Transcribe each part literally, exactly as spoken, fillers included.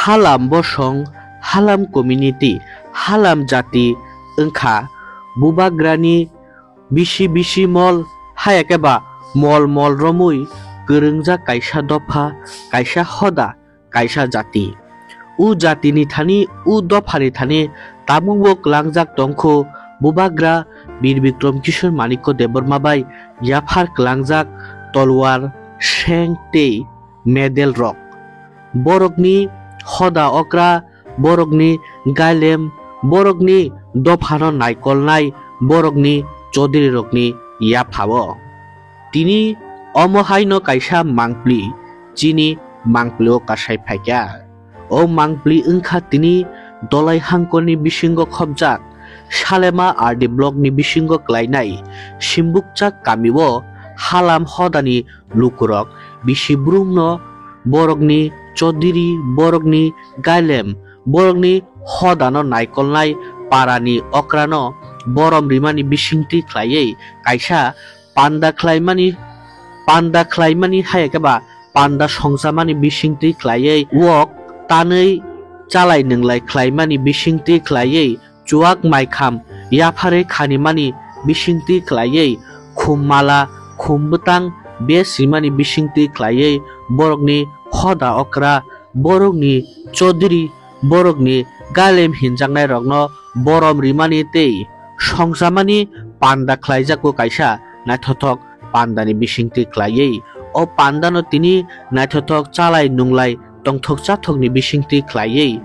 Halam bosong, Halam community, Halam jati wngkha bubagrani bisi bisi mol, hayakhe ba mol mol romwi kwrwngjak kaisa dopha, kaisa hoda, kaisa jati. O jatini thani, o dophani thani tabukbo kwlangjak tongkho bubagra Bir Bikrom Kishore Manikya Debbarma bai yaphar kwlangjak tolwar, seng tei medal rok. Borokni hoda okra, borokni gailem, borokni dophano naikolnai, borokni chodri rokni yaphao. Tini omo haino kaisa mangpli, chini mangpli o kasai phaikha. O mangpli wngkha tini Dolai Hangkorni bisingo khopjak, Salema R D block ni bisingo klainai Simbukchak kamio Halam hodani lukurok bisi brumno borokni chodri, borokni gailem, borokni hodano naikolnai parani okrano borom rimani bisingtwi khlaiwi kaisa panda khlaimani, panda khlaimani hayakhe ba panda songchamani bisingtwi khlaiwi wok tanwi chalai nwnglai khlaimani bisingtwi khlaiwi chuak maikham yapharwi khanimani bisingtwi khlaiwi khum mala khum bwtang bes rimani bisingtwi khlaiwi borokni hoda okra, borokni chodri, borokni gailem hinjaknairokno borom rimani tei songchamani panda khlaijago kaisa naithothok pandani bisingtwi khlaiwi. O pandano tini naithothok chalai nunglai tongthok chathokni bisingtwi khlaiwi.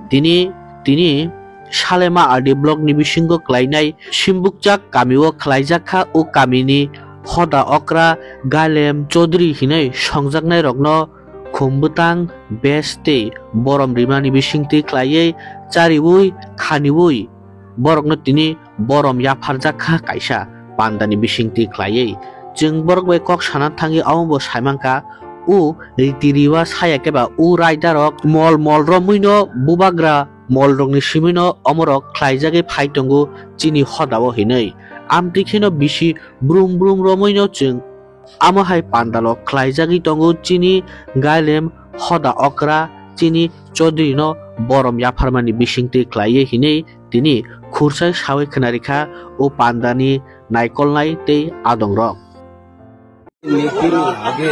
Tini, tini Salema R D block ni bisingo klainai Simbukchak kamio khlaijak kha. O kamini hoda okra gailem chodri hinwi songjaknairokno khum bwtang bes tei borom rimani bisingtwi khlaiwi chariwi khaniwi borokno tini borom yapharjak kha kaisa pandani bisingtwi khlaiwi. Chwng borok bai kok sana thangwi omo bo saimankha, o riti riwa saya khe ba o raidarok mol mol romwino bubagra molrokni simino omorok khlaijagwi phai tongo chini hodao hinwi. Amtwi kheno bisi brum brum romwino chwng amo hai pandalo khlaijagwi tongo chini gailem hoda okra chini chodrino borom yapharmani bisingtwi khlaiwi hinwi tini khursa sawi khwnarikha o pandani naikolnai tei adongrok. Nitini age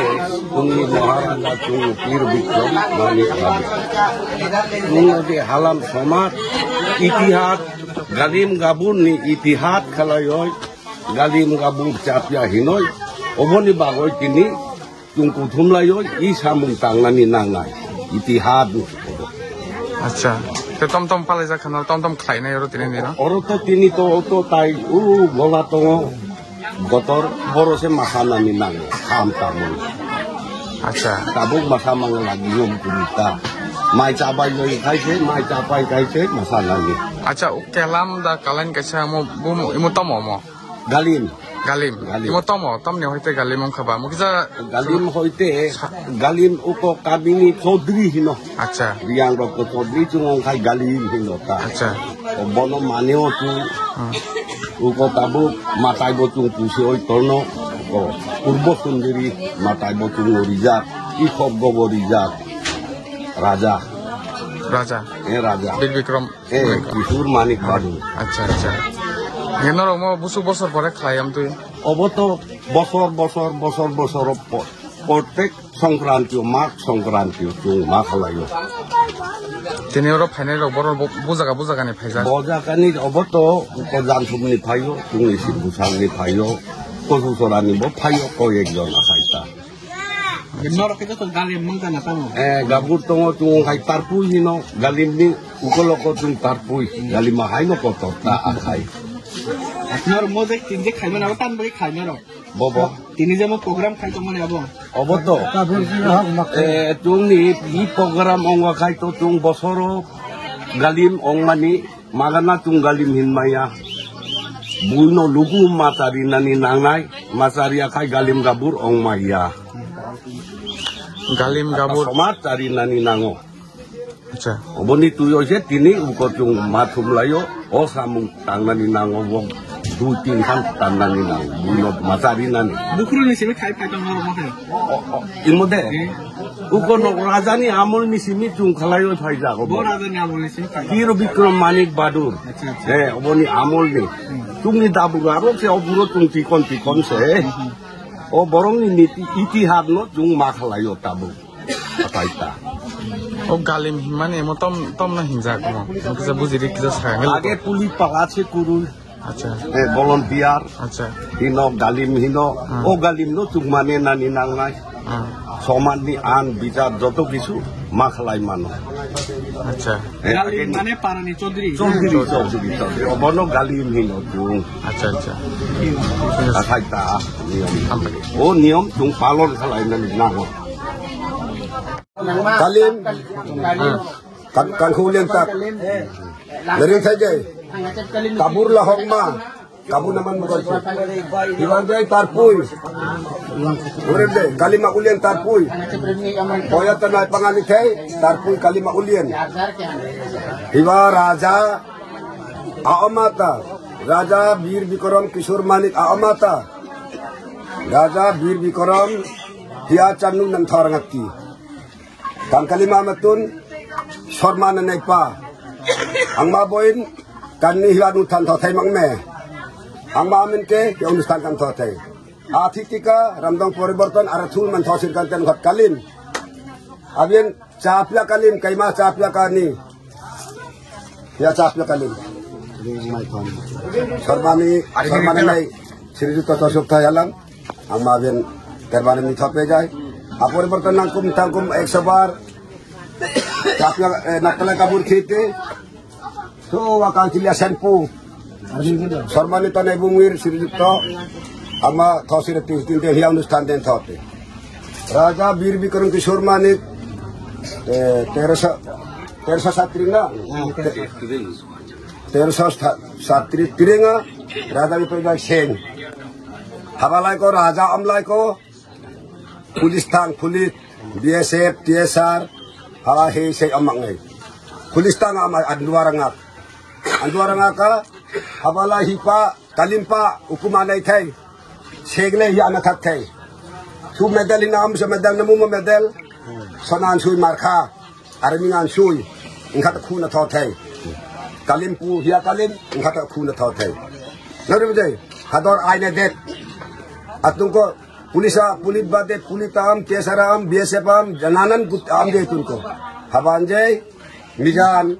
tungni Maharaja tung Pir Bikram mani age. Tung age Halam Somaj itihas Galim Gabur ni itihas khalayoi Galim Gabur chapya hinoi oboni bagoi tini tung kuthum layoi i samung tangnani nangnai itihas ni. Acha, te tom tom palai jak khana tom tom khlai nai oro tini nino. Oro to tini to auto tai u gola tongo. Gotor boro se masa nani nango, kham tabuk. Acha. Tabuk masa mango lagi yom kurita. Mai chabai loi khai se, mai chapai khai se, masa nani. Acha, o kelam da kalain kaisa mo, bo mo, imo tomo mo. Galim. Galim. Galim. Imo tomo, tomni hoite galim wngkha ba. Mo kisa Galim hoite, Galim uko kabini Chaudhary hino. Acha. Riyang rok ko Chaudhary chungo khai Galim hino ta. Acha. O bono mane o tu. Hmm. Uko tabuk matai bo chung pusi oi torno. Ko Purbo Sundari matai bo chung rijak. Ikhok go bo rijak. Raja. Raja. E Raja. Bir Bikram. E Manik. Kishore Manik Babu. Acha, acha. Nino rok mo busuk bosor pore khlai am tui. Obo to bosor, bosor, bosor, bosor po-, protek Songkranti o, Mag Songkranti o, chung ma khalai o. Tini oro phainai rok borok bo-, bujaga, bujaga ni phaijak. Bujaga ni obo to, ko Jansum ni phai o, chungni Sibusang ni phai o, Kosuchora ni bo phai o, ko ek jon akhai ta. Norok khe joto Galim mangkha na tamo? Eh, Gabur tongo, chung khai Tarpui hino, Galim ni ukoloko chung Tarpui, Galim ma hai no kotor ta akhai. Norok mo je tin je khai mana, tan bagi khai norok. Bobo. Tini jemo program khai tongmani abo. Obo to. Eh, tungni i program ongwa khai to tung bosoro Galim ongmani magana tung Galim hinmaya. Buino lugu machari nani nangnai, machari akhai Galim Gabur ongmaya. Galim Gabur. Somaj chari nani nango. Acha. Oboni twi oise tini uko chung ma thumlaio, o samung tangnani nango bo. Dui tin khan tanna ni nang, buino machari nani. Bukhuru ni simi khai phai tong norok mo khai. O, o, imo de. Eh. Uko nok raja ni amol ni simi chung khalai o phai jago. Bo raja ni amol ni simi khai. Kiro Bikram Manik Badur. Acha, acha. Eh, oboni amol ni. Hmm. Chung ni dabu aro se oburo chung tikon tikon se. Hmm. O borong ni niti itihas no chung ma khalai o tabuk. Atai ta. O galim himani emo tom, tom na hinjak mo. Kisa bujiri kisa sa. Age puli pala se kurul. Acha. Eh, volunteer. Acha. Hino galim hino. Hmm. O galim no chukmani nani nangnai. Hmm. Soman ni an bichar joto kisu ma khalai mano. Acha. Eh, galim again mane parani chaudhary. Chaudhary, chaudhary, chaudhary. Obono galim hino chung. Acha, acha. Athai ta niyom. Hambai. O niyom chung palon khalai nani nango. Galim. Hmm. Kan, kan khulen tak. Dari saja. Kabur lahok ma. Kabu naman mo kalpo. Iwan jai tarpui. Uren de, kalima ulian tarpui. Boya tanai pangani thai, tarpui kalima ulian. Iwa raja, aomata. Raja Bir Bikram Kishore Manik aomata. Raja Bir Bikram, hia chanu nang thar ngati. Tangkali ma matun, sorma na nai pa. Ang ma boin, kan ni hiwa nu than tho thai mang me. Ang ma amin ke, ya onusthan kan tho thai. Athi tika, ramdong poriborton, ara thul man tho sir kan ten khot kalim. Abin, chapla kalim, kaima chapla kani. Ya chapla kalim. Sorma ni, sorma na nai, siri juta to sukta yalam. Ang ma ben terbani mi thope jai. Apor borto nangkum tangkum ekso bar. Tapia, eh, naktala kabur khete. So wa kangkilia senpu. Sormani tanai bungwir sirjukto. Ama thosire tin tin te hiya onusthan den thote. Raja Bir Bikram Kishore Manik, eh, terosa, terosa satri na. Terosa satri tirenga. Raja Bipin Singh. Habalai ko, raja amlai ko. Police thang, police, B S F, T S R, hala he se amang ngai. Police thang ama anduara ngak. Anduara ngak ka, habala hipa, kalimpa, ukuma nai thai. Segle hi ana thak thai. Su medal hi nam, su medal namu mo medal. Sonan sui markha. Army ngan sui, engkha ta khuna tho thai. Kalimpu hiya kalim, engkha ta khuna tho thai. Nari bujai, hador aine det. Atung ko, police a, police ba det, police tam, T S R am, B S F am, jananan gut am de tun ko. Haban jai, mijan,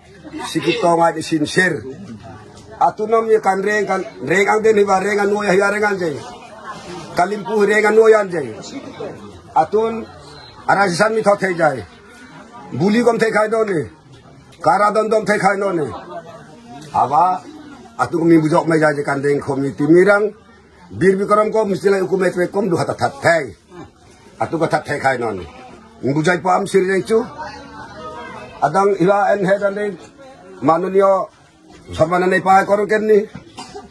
sikit tong ai sin ser. Atunam ye kan reng, kan reng ang den hiba reng an noya hiya reng an jai. Kalimpu reng an noya an jai. Atun, ara sisan mi tho thai jai. Buli gom thai khai doni. Kara don don thai khai noni. Aba, atung mi bujok mai jai kan deng khomi timirang. Bir Bikram ko misilai ukum mai kom du hata that thai. Atung ko that thai khai noni. Bujai pa am siri chu. Adang ila en he dan dei manuniyo Sarbananai pa korong kenni.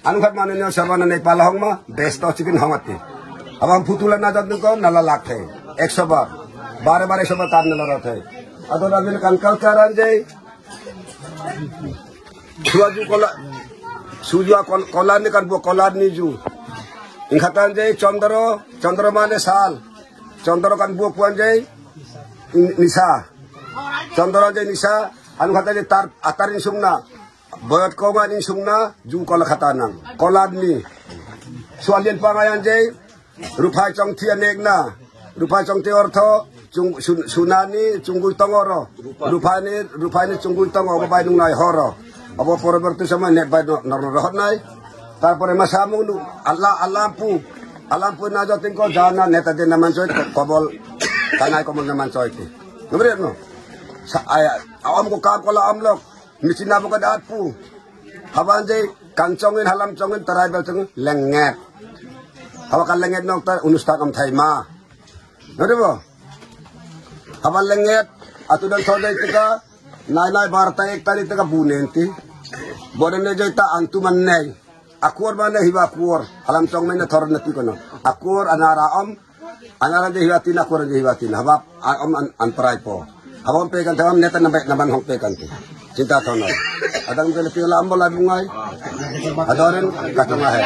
Anu khat manuniyo sarbananai pa lahong ma, besto chicken hong ati. Abang putula na jat ko nala lak thai. Ekso bar. Bare bare ekso bar kan nala rak thai. Ado rabin kan culture anjai. Suaju kola. Suaju kon-, kolar ni kan bu kolar ni ju. Ingkatan jai chondro, chondro mane sal. Chondro kan bu puan jai. Nisa. Chondro jai nisa. Anu khat jai tar, atarin sumna. Boyot koma ni sungna, ju kola khata nang. Kola ni. Sualian pangayan jai, rupai chongthi anekna. Rupai chongthi ortho, chung, sun-, sunani, chungui tongoro. Rupai ni, rupai ni chungui tongo, obo bai nung nai horo. Obo poroborti somoy net bai no-, nor nor hot nai. Tarpore ma samung nu, Allah, Allah pu. Allah pu na joting ko jana neta de naman choi, kobol, tanai kobol naman choi. Nubri no? Sa, aya, awam ko kam kola amlok. Misin abo ka dat pu. Haban je kan chongin halam chongin tarai bel chongin lenget. Haba ka lenget nok ta unus takam thai ma. Nore bo. Haba lenget atu dan thode tika nai nai bar ta ek tari tika bu nenti. Bore ne joi ta antu man nei. Akur mane hiba akur. Halam chong mane thor na tikono. Akur anara om. Anara de hiba tin akur de hiba tin. Haba a-, om an, an prai po. Haba om pe kan thawam neta nambai naman hong pe kan ti. Chinta thono. Adang jele pila ambo lai bungai. Adoren katama hai.